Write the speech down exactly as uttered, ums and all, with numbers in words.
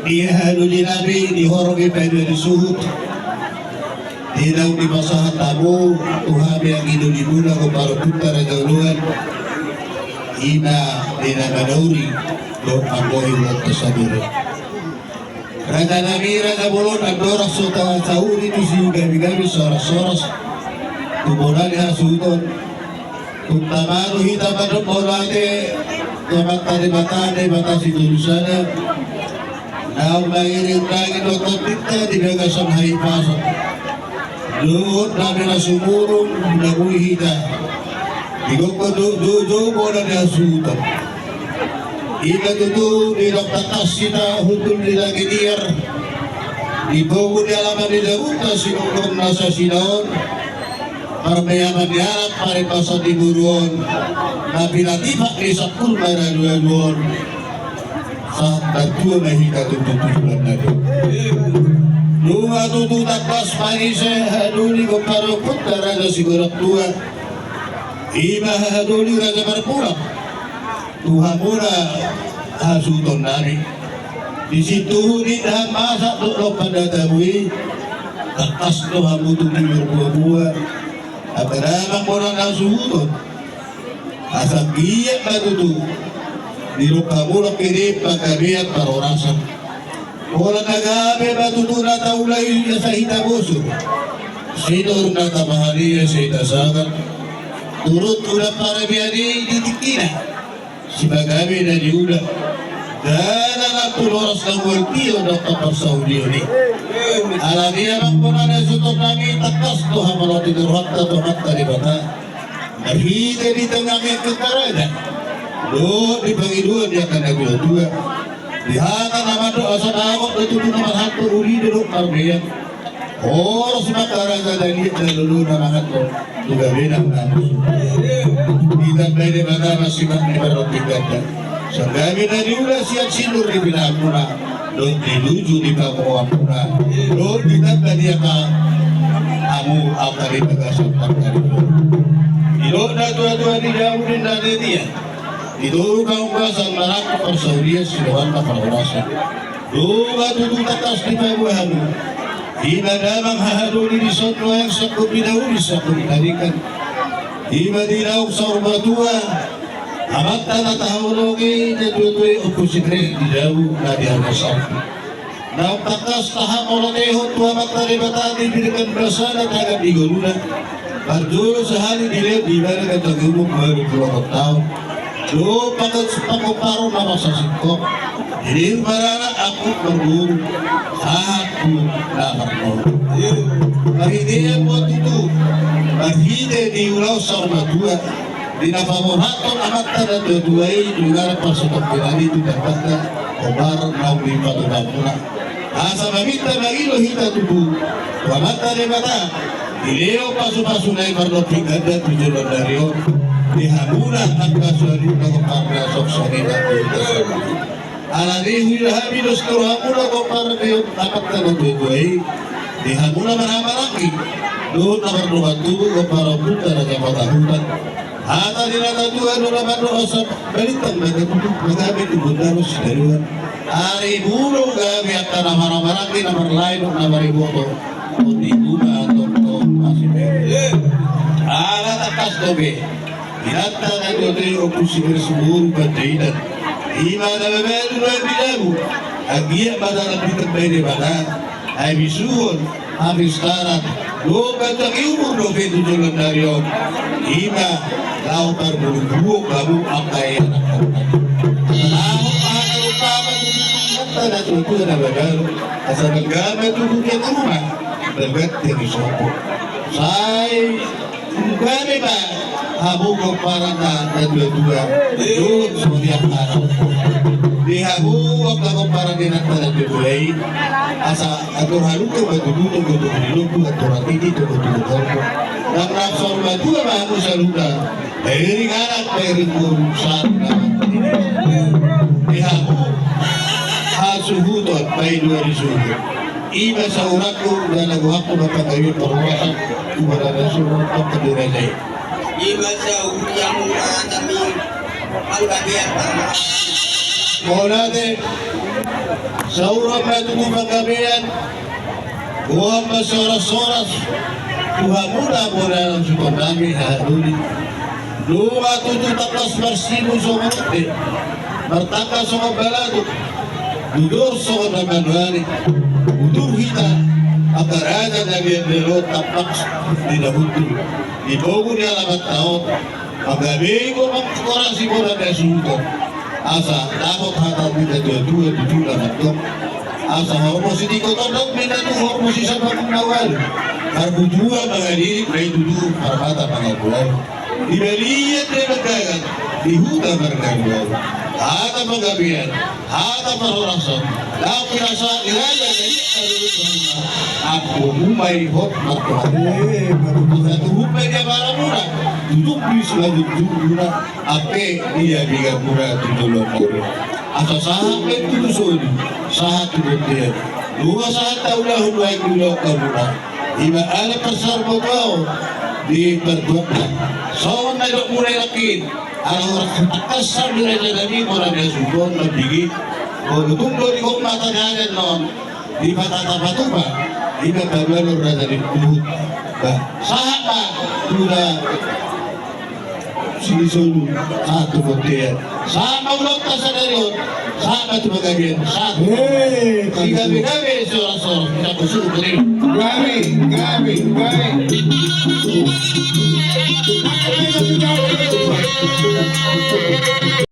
Ia hadu di nami di horong i paidua ni suhut. Di naung dipasahat hamu tu hami anggi dolimuna, gompar ompunta Raja Oloan, i ma di na manauri dohot manggohi ulaonta sadari. Raja nami, raja bolon, andorang so tasauri tu sigabe-gabe soras-soras tu bona ni hasuhuton, tung tama do hita mandok mauliate tu Amanta Debata, Debata Sitolusada, naung mangiring daging dohot tondinta di bagasan hahipason dohot nami na sumurung na boi hita di gokhon dohot joujou bona ni hasuhuton. I ma tutu didok tangkas hita hundul di lage niar di pogu ni alaman ni jabuta sinongkong na sasina on, parmeaman ni anak, paripason ni boru on, na pinatipak ni sangkul maradu-adu on. Sahat martua ma hita tutu tu joloan na dua. Nunga tutu tangkas manise hahadoli gompar ompunta Raja Sigodang Tua, i ma hahadoli Raja Marpulak, tu hamuna hasuhuton nami. Di sintuhu ni indahan masak dohot lompan datamu i, tangkas do hamu tutu marboa-boa angka damang bona ni hasuhuton. Asa anggiat ma tutu didok hamu lam pede panggabean parhorasan. Holan na gabe ma tutu na taula i asa hita bosur, sinur na tapahali asa hita sagat. Turut udan parbadia i di tingkina, sipagabe na niula, dalan na tu horas na mual tio dohot parsaulian i. Alani i amang bona ni hasuhuton nami, tangkas do hamalot ni rohanta tu Amanta Debata marhite di tangiang ni angka raja dohot di pangidoan ni angka natua-tua, di hata na mandok asa bagot do tutu na marhalto uli dohot marmean. Horas ma angka raja na liat na lolo na mangan do tu gabena na musu. Ditambai Debata ma simak ni parrompingan da, sian gabe na niula, sian sinur ni pinahanmuna dohot di luju ni pangomoanmuna, dohot ditamba di angka hamu angka di bagasan parngoluon. Didok natua-tua di jabu ninna, di toru pangubasan marangkup parsaulian, sidohonon ma parhorasan. Nunga tutu tangkas dipaboa hamu i ma damang hahadoli dison, nuaeng sangkut di na uli sangkut di na denggan, i ma di naung saur matua amanta na tahaholongi, natua-tua i, Ompu Sigaret di jabu na di Harga Sampit. Naung tangkas tahamauliatehon tu Amanta Debata di pinggan basana tagan di ngoluna, parjolo sahali dilehon ibana ganjang umur ualu pulu opat taon, dohot panggomparon na marsasingkop, hilir maranak, angkup marboru, sahat tu na marnono. Marhite i ma tutu, marhite di ulaon saur matua di na paborhathon amanta natua-tua i, di gabe parsatongkinan i tu dambana, hombar naung dipatupaonmuna. Asa maminta mangido hita tutu tu Amanta Debata, dilehon pasu-pasuna i marnoping ganda tu joloan ni ari on di hamuna angka suhut na gompar na songon i na di hita. Alani i huida hami dos tu rohamuna gompar ni amanta natua-tua i, di hamuna marhahamaranggi dohot na mardongan tubu, gompar ompunta Raja Patahutan. Hata ni na tatua do na mandok asa balintang ma tutu, manggabe tu gondang sitadoan. Ari muna gabe angka na marhahamaranggi, na marlae dohot na mariboto, on di guma tongtong masibere. Ala tangkas dope inanta natua-tua i, Ompu Sigaret Siboru Panjaitan, i ma na mabalu nuaeng di jabu, anggiat ma dalan ditambai Debata, ai bisuhon, hapistaran, dohot ganjang ni umur dope tu joloan ni ari on, i ma laho parbulung-bulung hamu angka ianakhon. Laho ma hata umpama tu inanta natua-tua na mabalu, asa denggan ma tutu tiang rumah, denggan tiang sopo. Sai gabe ma hamu gomparan na natua-tua dohot songon i angka anak. Di hamu angka gomparan ni inanta natua-tua i, asa andor halumpang ma tutu togu-togu ni lombu, andor hatiti togu-togu ni horbo. Nang rap saur matua ma hamu saluhutna, pairing anak, pairing boru, sahat tu na mangihut. Di hamu hasuhuton, paidua ni suhut, i ma sahuranku, jala gohanku ma panggabean parhorasan tu bagasan suhut panggabean raja i. I ma sahuranku, jala gohanku ma panggabean parhorasan. Mauliate. Saur ma tutu panggabean, boha ma sihoras-horas tu hamuna bona na suhut nami haha doli. Nunga tutu tangkas marsimu songon ende, martangkas songon balatuk, bujur songon na manuali. Bujur hita, angka raja na biar delo tampak di na huntu di pogu ni alaman taon. Panggabean ma mangkorasi bona na suhut on. Asa dapot hata ni na tua-tua tutu na mandok. Asa horbo sitingko tondok, minda tu horbo sisabangun na ualu. Marbutua mangalili, na i tutu parmata mangalualu. Di balian na i manggagang, di huta margalualu. Hata panggabean, hata parhorasan. Dapot rasa di raja na i. Anggo umai hot martohan. Asa tuhumpe dia paramuna, tutup di simanjujungmuna. Ampe dia bigamuna tu joloan on. Asa sahat ma tutu solu, sahat tu bontean. Nunga sahat taulahon baen ulaon hamuna. Ima ala parsarbotoaon di partuatna. Songon na didokmuna i nangkin. Ala horas tangkas sambirana nami mora na suhut on mambege. Molo tung do di gok mata ni aden on. Di patata patupa, ima paluanon raja ni huhut. Ba, sahat ma tu na sinisolu, sahat tu bontean. Sahat ma ulaonta sadari on, sahat ma tu panggabean, sahat. Hei, sigabe-gabe, sihoras-horas, kita bersyukur. Gabe, gabe, gabe.